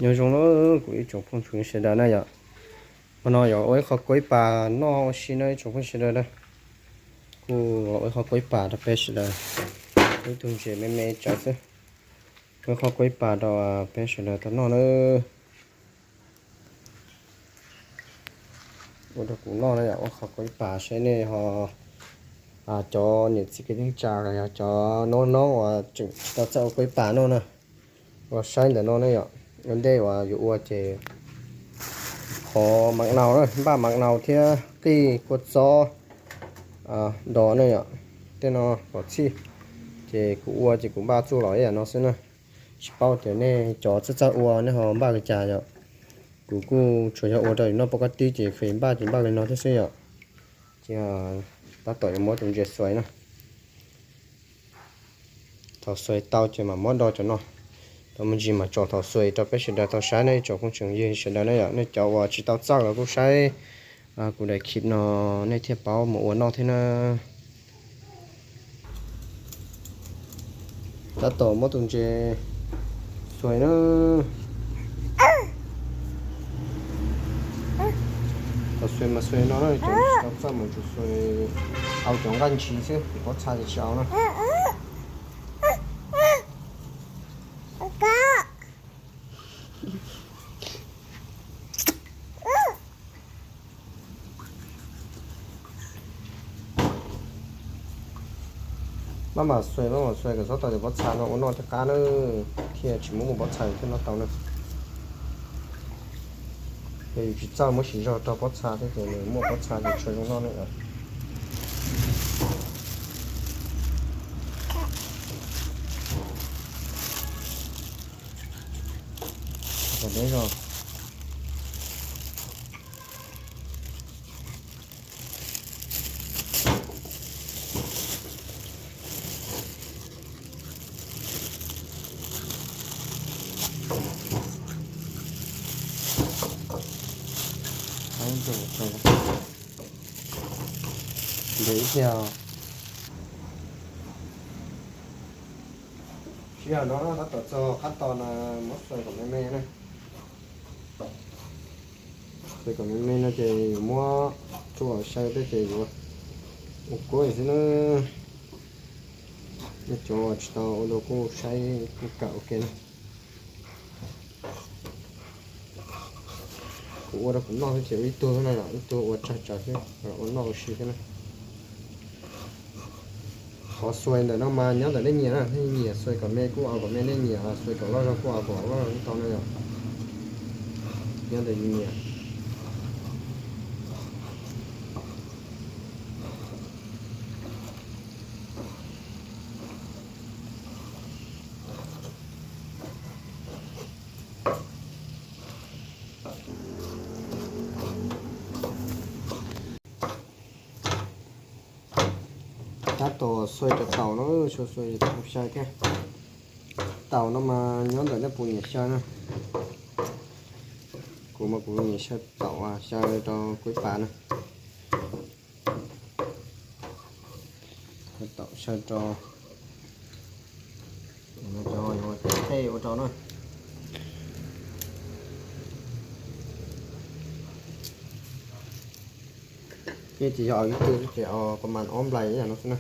Nyob zoo na kuv ib tsoom phooj ywg sawv daws na yom. Hmo no yuav ua ib qho kuaib pas noj ua si na ib tsoom phooj ywg sawv daws na. Kuj ua ib qho kuaib pas rau peb sawv daws, ib tug ntses me me tsawv xwb. Ua ib qho kuaib pas rau peb sawv daws tau noj na. Ua rau kuv noj na yom, ua qho kuaib pas saib nej ho cov niam txiv kwv tij neej tsa los yog cov noob noob uas tseem tsis tau txawj ua kuaib pas noj na, los saib ntawm no ne yom. Ua ntej uas yuav ua ces qhov mam nau na, npaj mam nau thiab qij kua txob dos ne yom, tej no kom txhij. Ces kuv ua ces kuv npaj txuj lom ib yam no xwb na. Tsis paub tias nej cov txawj txawj ua nej ho npaj li cas yom. Kuv kuj tsuas yog ua rau yus noj paj kab tib ces fem npaj ces npaj li no thiab xwb yom. Ces tab tom yuav muab tus ntses xuas na. Thaum xuas tau ces mam muab do cov no. Tau me ntsis mam tso thaum xuas rau peb sawv daws tau saib ne ib tsoom phooj tsoom ywg sawv daws na yom, nej cov uas tsis tau txawj los kuj saib kuv daim clip no nej thiaj paub mus ua noj thiab na. Tab tom muab tus ntses xuas na. Thaum xuas mas xuas no na, cov tsis tau txawj mas tsuas xuas au cov nqaij ntsis xwb, cov pob txha ces tsis au na. Maj mam xuas, maj mam xuas kom txhob tau cov pob txha no ua noj thiaj qab na, thiaj tsis muaj muaj pob txha thiaj noj tau na. Yog yus tsis txawj muab siv zog rau pob txha thiab ces nws muaj pob txha ces tsis zoo noj na. Kom deb zog. Ntev ib pliag. Sij hawm no tab tom txog qab tos no, muab xuas kom me me na. Xuas kom me me no ces yuav muab tso xyaw tej ces yuav ua kuaib xwb na. Nej cov tsis tau ua dua kuj saib kuj kawm ua ke na. Kuv ua rau kuv noj xwb ces ua ib tug xwb na yom, ib tug ua tsawg tsawg xwb, ua noj ua si xwb na. Qhov xuas ntawm no mas nyob ntawm nej nyiam na, nej nyiam xuas kom me kuj ua kom me, nej nyiam xuas kom loj zog kuj ua kom loj zog tau na yom. Nyob ntawm yus nyiam. Tab tom xuas cov taum no, xuas xuas cov taum xyaw thiab. Taum no mas nyob ntawm nej puas nyiam xyaw na. Kuv mas kuv nyiam xyaw taum xyaw rau kuaib pas na. Taum xyaw rau, cov yuav tej ua rau na. Ces yog ib tug ces kuv mam ob nplais ib yam no xwb na.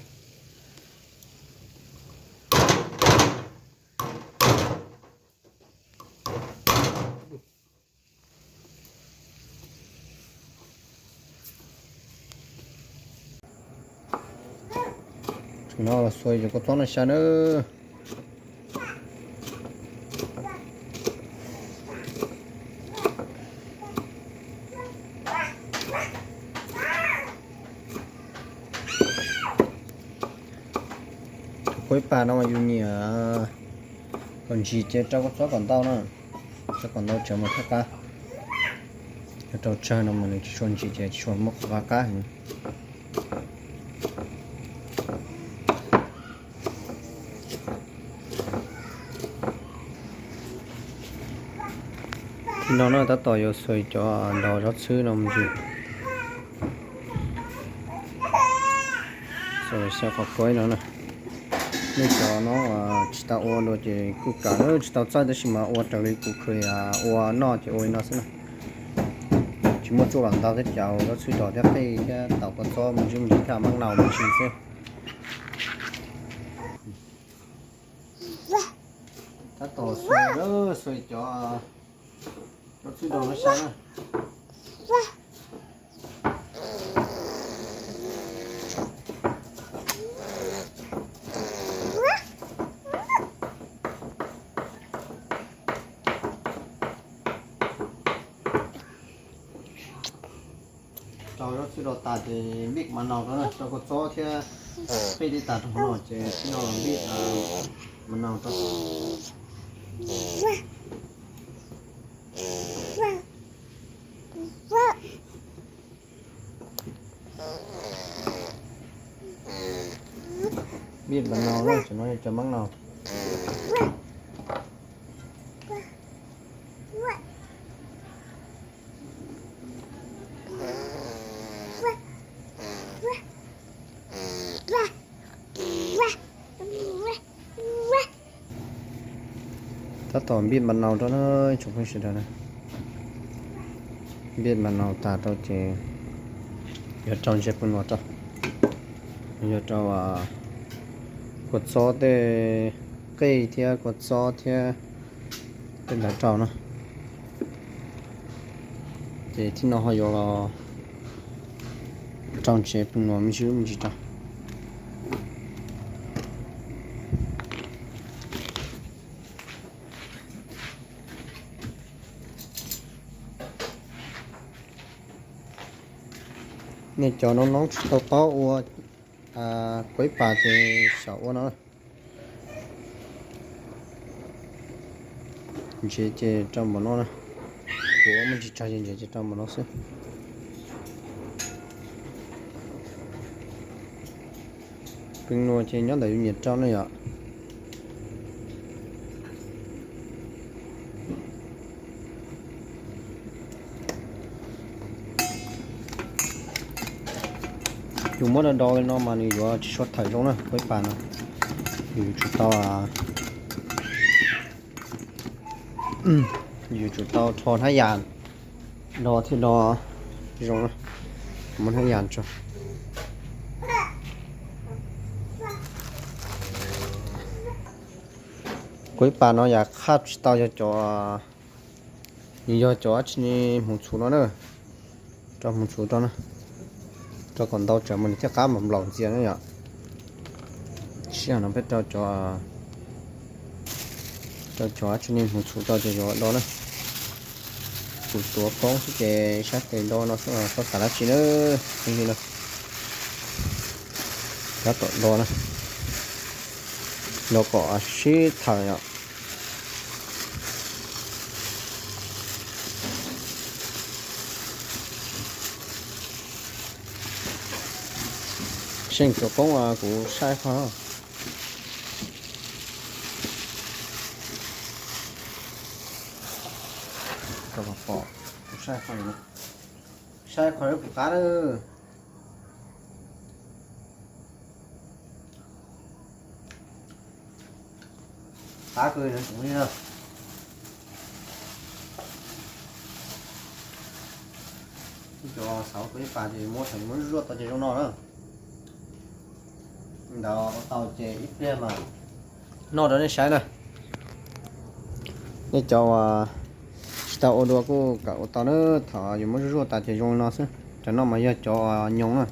Tseem no los xuas cov kua txob no xyaw na. Tus kuaib pas no mas yus nyiam kom ntsim ces rau kua txob kom ntau na, rau kom ntau tsawv mas thiaj qab. Yog rau tsawg no mas nws tsis tshua ntsim ces tsis tshua muaj qhov qab qab heev. Thaum no na tab tom yuav xuas cov ntaus zaub txhwb no mus ntsim, xuas xyaw qhov kuaib no na. Nej cov no tsis tau ua dua ces kuj kam, tsis tau txawj tab sis mas ua raws li kuv ua noj ces ua li no xwb na. Tsis muaj tsuj los ntau thiab, cas zaub txhwb dos thiab qej thiab taus kua txob me ntsis me ntsis thiab mab nau me ntsis xwb. Tab tom xuas, xuas cov zaub txhwb dos no saib na. Rau zaub txhwb dos tas ces npij mas nau rau na, rau kua txob thiab qej tib tas rau hauv no ces tib no los npij mas nau rau. Npij mas nau na, cov no yog cov mab nau. Tab tom npij mas nau rau na, tsoom phooj ywg sawv daws na. Npij mas nau tas rau ces yuav rau ntses pw nuam rau, yuav rau kua txob tej qej thiab kua txob thiab tej ntawd rau na. Ces tib no ho yuav los rau ntses pw nuam me ntsis me ntsis rau. Nej cov noob noob tsis tau paub ua kuaib pas ces xyaum ua no. Ntses ces rau npaum no na. Kuv ua me ntsis tsawg ces ntses ces rau npaum no xwb. Pw nuam ces nyob ntawm yus nyiam rau ne yom. Yus muab do do li no mas nws yuav tsis sua thawm zoo na, kuaib pas no. Yus tsum tau, yus tsum tau rho hnab yas do thiaj do zoo na. Muab hnab yas tso. Kuaib pas no yam qhab tsis tau yog cov, nws yog cov dab tsi ne, hmoov txhuv no na. Rau hmoov txhuv rau na, rau kom ntau tsam mas nws thiaj qab nplaum ntxias na yom. Sij hawm no peb rau cov, rau cov dab tsi ne hmoov txhuv rau ces yuav do na. Kuv tuav koob xwb ces saib tes do no xwb, txhob xav dab tsi na. Li no, tab tom do na, do kom sib thawm yom. Seej tuav koob kuv saib qhov, kuv saib qhov, saib qhov kuv qab lawm. Qab kawg li na. Cov xauv kuaib pas ces muab thaum muab zuaj tau ces zoo no na. Ntawd ua tau ces ib pliag mas noj rau nej saib na. Nej cov uas tsis tau ua dua kuj kam ua tau na, thaum yus muab zuaj zuaj tas ces zoo li no xwb. Cov no mas yog cov nyoos na.